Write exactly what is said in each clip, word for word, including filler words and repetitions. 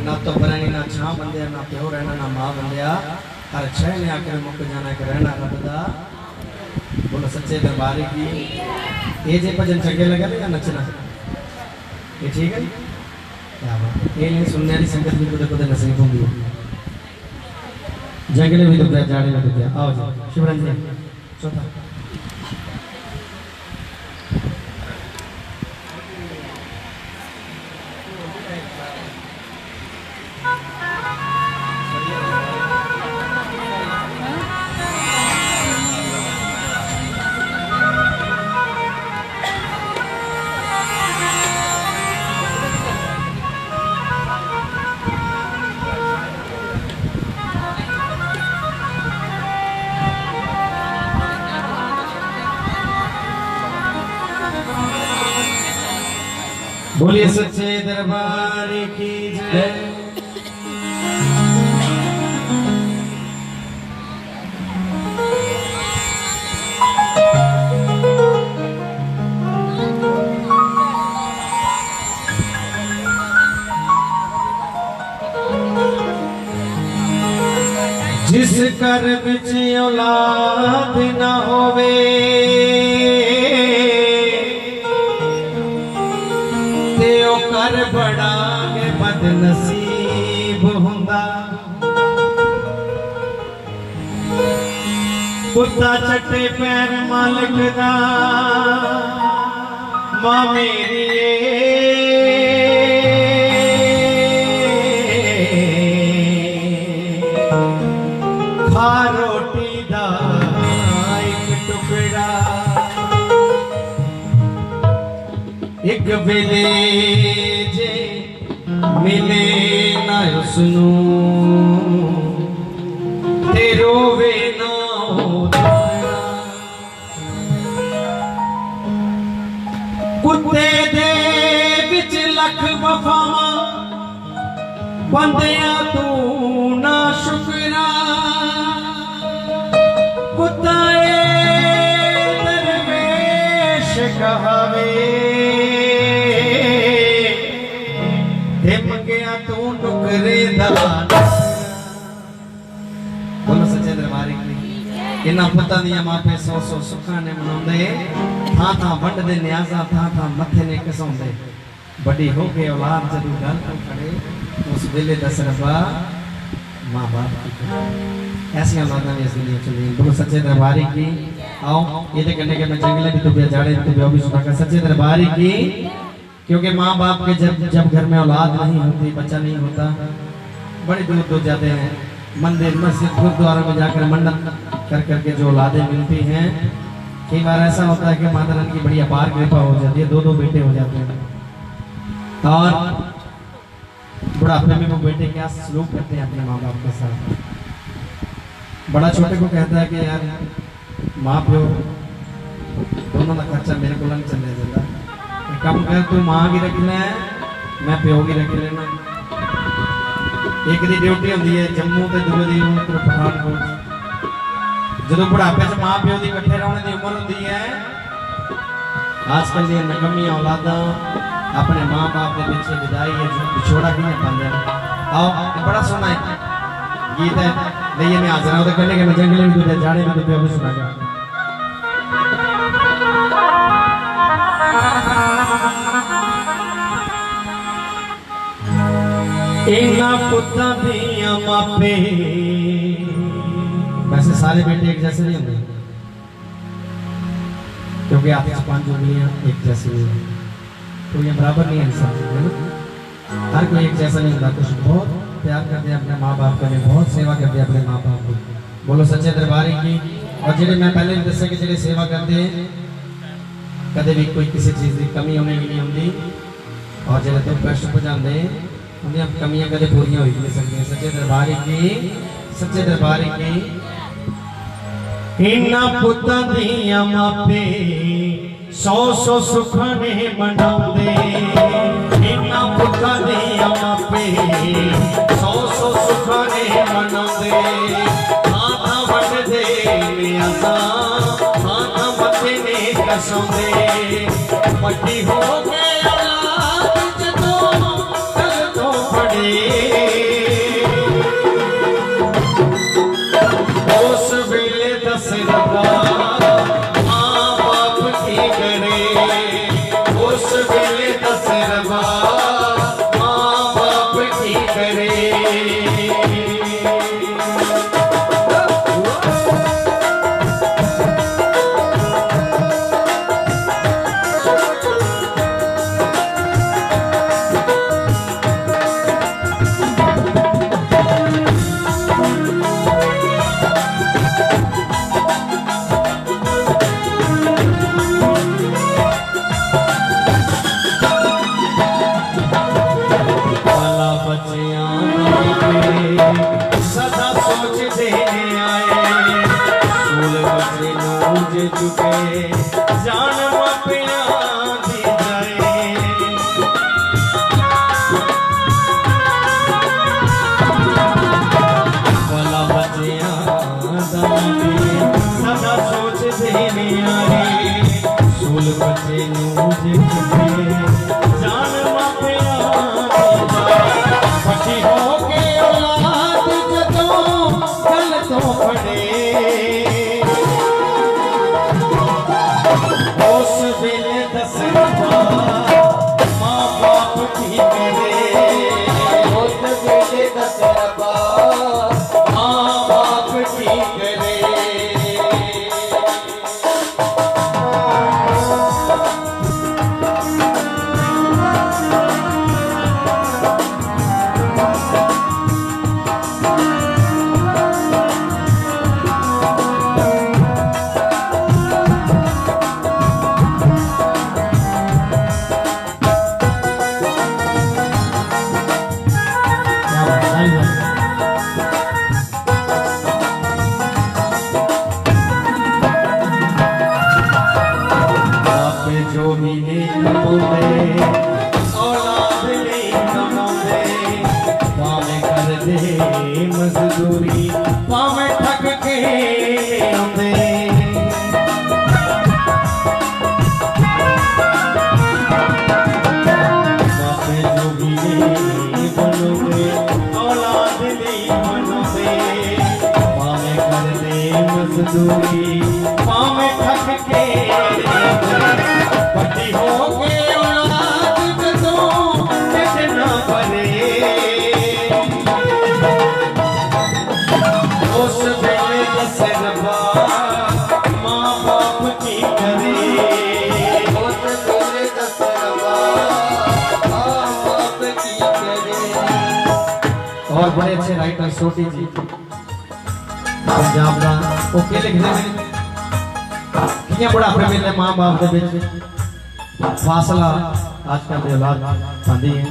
ना तो बरैनी ना छां बंदेआ, ना प्यो रहना ना मां बंदेआ। हर छह ने आखिर मुक जाना, एक रहना रब दा। बोलो सच्चे दरबार की। ये जे भजन चंगे लगे ना या नचना, ये ठीक है। क्या बात है। ये नहीं सुनने वाली संगत भी कुदे कुदे नसीब होंदी है। जंगले भी दुखिया, जाड़े भी दुखिया। आओ जी शिवरंजन, चौथा। बोलिए सच्चे दरबार की जय। जिस घर विच औलाद ना होवे, ते ओ घर बड़ा गै बदनसीब हुंदा। कुत्ता चट्टे पैर मालक दा, मां मेरी ए, खा रोटी दा एक टुकड़ा। एक वेले जे मिले ना उसनू, ते रोवे ना ओ तारा। कुत्ते दे विच लख वफावां, बंदिया तू ना शुक्रा। कुत्ता ए दरवेश कहावे, ते मंगेआ तू टुकरे दा। बोलो सच्चे दरबार की। इन्हां पुत्तां दियां मापे सौ सौ सुखां ने मनांदे, थां थां वंडदे न्याजा, थां थां मत्थे ने घसौंदे। बड़ी हो के औलाद जदों गल तो खड़े, उस वेले दस रब्बा मां बाप की कदर। ऐसी औलादां भी इस दुनिया च नहीं। बोलो सच्चे दरबार की। आओ, ये कन्ने के मैं जंगले भी तुप्या, जाड़े भी तुप्या, वो भी सुनागा सच्चे दरबार की। क्योंकि माँ बाप के जब, जब घर में औलाद नहीं होती, बच्चा नहीं होता, बड़ी दूर दूर जाते हैं, मंदिर, मस्जिद, गुरुद्वारों में जाकर मन्नत कर करके जो औलादें मिलती हैं। कई बार ऐसा होता है कि माता रानी की बड़ी अपार कृपा हो जाती है, दो दो बेटे हो जाते हैं। और बुढ़ापे में वो बेटे क्या सलूक करते हैं अपने माँ बाप के साथ। बड़ा छोटे को कहता है कि यार, माँ प्यो दोनों का खर्चा मेरे को नहीं चलने देता। एक काम कर, तू माँ की रख ले, मैं प्यो की रख लेना। एक दी ड्यूटी होती है जम्मू ते दूए दी उधर पठानकोट। जो बुढ़ापे से माँ प्यो की इकट्ठे रहने की उम्र होती है, आजकल ये नकम्मी औलादा अपने माँ बाप के पीछे विदाई है, जो बिछोड़ा भी नहीं पाते। आओ, ये बड़ा सोहना है गीत है, लेइए मैं हाजिर हूँ, तो कहने के मैं जंगले में तुझे, जाड़े में तुझे, अभी सुना गया। इन्ना पुत्तां दियां मापे। वैसे सारे बेटे एक जैसे नहीं होंदे, क्योंकि हाथ च पंज उंगलियां एक जैसी नहीं होंदी, तो ये बराबर नहीं है इंसान, है ना? हर कोई एक जैसा नहीं होता। कुछ बहुत प्यार करते हैं अपने माँ बाप का, बहुत सेवा करते हैं अपने माँ बाप की। बोलो सच्चे दरबार की। और जेडे मैं पहले भी दसा कि जेडे सेवा करते हैं, कदे भी कोई किसी चीज की कमी उन्हें भी नहीं होंदी। और जेडे दुख कष्ट पहुंचाते हैं, उन्हें कमियां कदे पूरियां हो ही नहीं सकती। सच्चे दरबार की, सच्चे दरबार की। इन्ना पुत्तां दियां मापे सौ सौ सुखाने मनांदे, इन्ना पुत्तां दियां मापे सौ सौ सुखाने मनांदे। हाथां वंडदे ने असां, हाथां मत्थे ने कसौंदे। बड्डी हो के औलाद जदों जान मापिया दी बड़ी हो के औलाद जदों गल तों फड़े, उस वेले दसदा मां बाप की करे। उस वेले दसदा मां बाप की करे। क्या बात है, क्या बात है। बाप जो भी नहीं कमाते, औलाद नहीं कमाते, भावें कर दे मजदूरी, भावें ठग के आंदे। बाप जो भी नहीं बनोगे, औलाद नहीं बनोगे, भावें कर दे मजदूरी, भावें ठग के, बड़ी हो के औलाद जदों ढिड ना भरे, उस वेले दसदा मां बाप की करे। उस वेले दसदा मां बाप की करे। और बड़े अच्छे राइटर सोटी जी पंजाब दा, ओह केह लिखदे ने, कियां बुढ़ापे वेले मां बाप दे विच फासला आजकल दी औलाद पांदी है।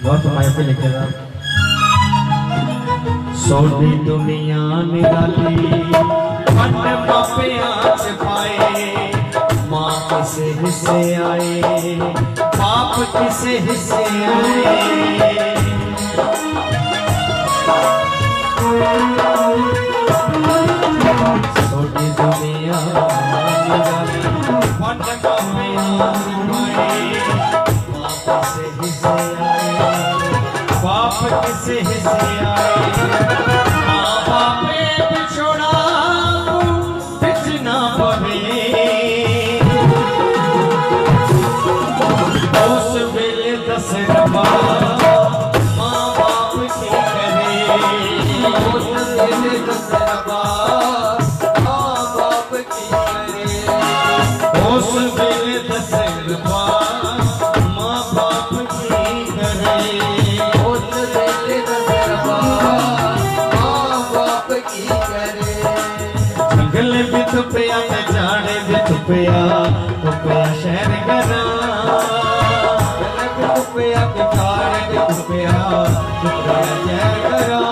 बहुत माया पे लिखे दा। सोडी दुनिया निराली, फंड मापियां च पाए, मां किसे हिस्से आए, बाप किसे हिस्से आए। सोडी दुनिया निराली, फंड मापियां च पाए, बाप किसे हिस्से आए, बाप किसे हिस्से आए, माँ बाप पे बिछोड़ा तू बिच ना पवे। उस वेले दस रब्बा माँ बाप की करे। उस वेले दस रब्बा माँ बाप की करे। उस वेले दस रब्बा माँ बाप की करे। उस वेले दस रब्बा माँ बाप की करे। जंगल भी तुपया ते झाड़ भी तुपया, तुपया शहर घरा। जंगल भी तुपया ते झाड़ भी तुपया, तुपया शहर घरा।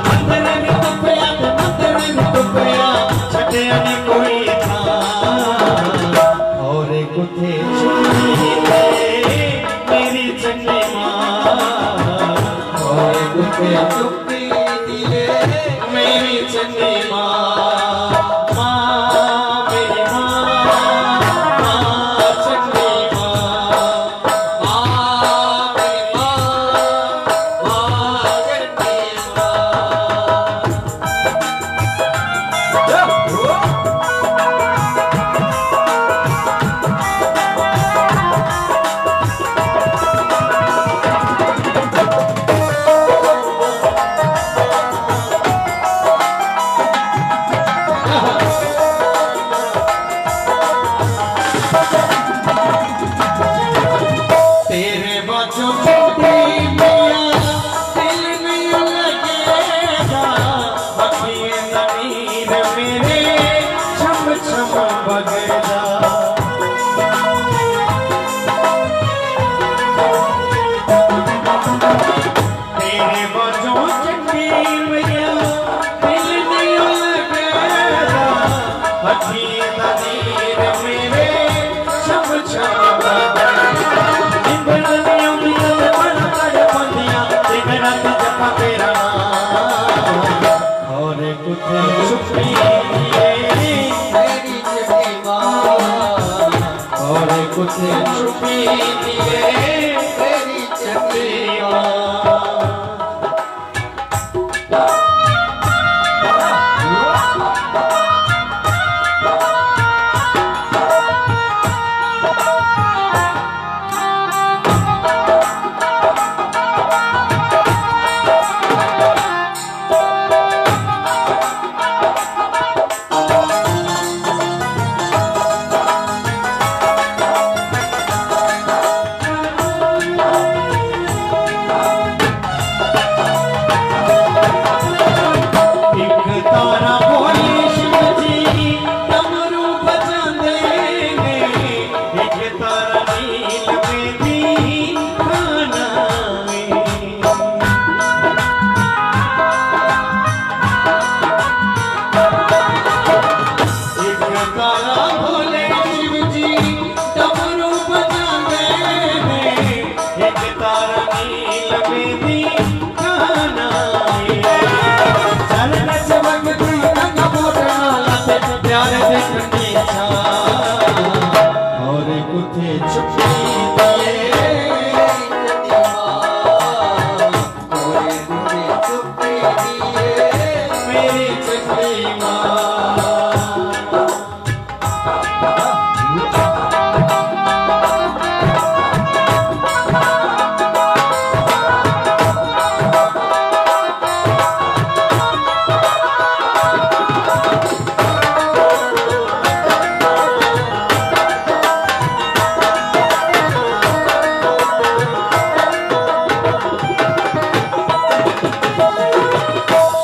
मंदर भी तुपया ते मंदर भी तुपया, छड्डेआ नी कोई थां। और कुत्थे छुपी मेरी चंगी माँ, और कुत्थे छुपी मेरी चंगी माँ, माँ मेरी माँ, माँ चंगी माँ, माँ मेरी माँ, माँ चंगी माँ। तेरे बाजों टूटी मैया, दिल नहीं लगेगा, अखियों दा नीर मेरे छम छम बगदा। तेरे बाजों चंगी मैया, दिल नहीं लगेगा, अखियों दा नीर मेरे छम छम बगदा। निंदर नहीं आउंदी प्यार दे ठंडी छां, और कुत्थे छुपी दिए चंद्रमा, और कुत्थे छुपी दिए मेरी चंद्रमा।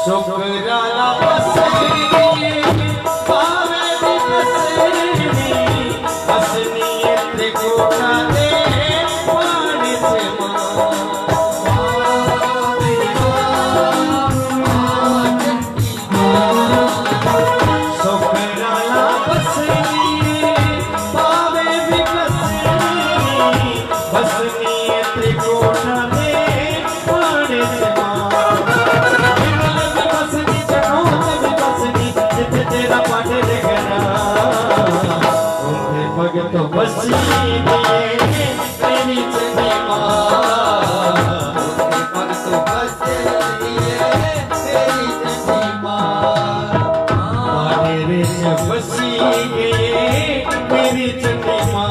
शुक्राना बसनी, पावे दी बसनी, बसनी त्रिकोटा दे पानी से मां। शुक्राना बसनी, पावे दी बसनी, बसनी त्रिकोटा दे पानी से मां। विमल में बसनी, जगोत में बसनी, जिथे तेरा पाटे लिखना, उथे भगत बसी दिए तेरी चंद्रमा, उथे भगत बसी दिए तेरी चंद्रमा। पाटे च बसी गए मेरी चंद्रमा।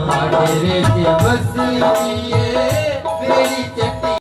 पाटे च बसी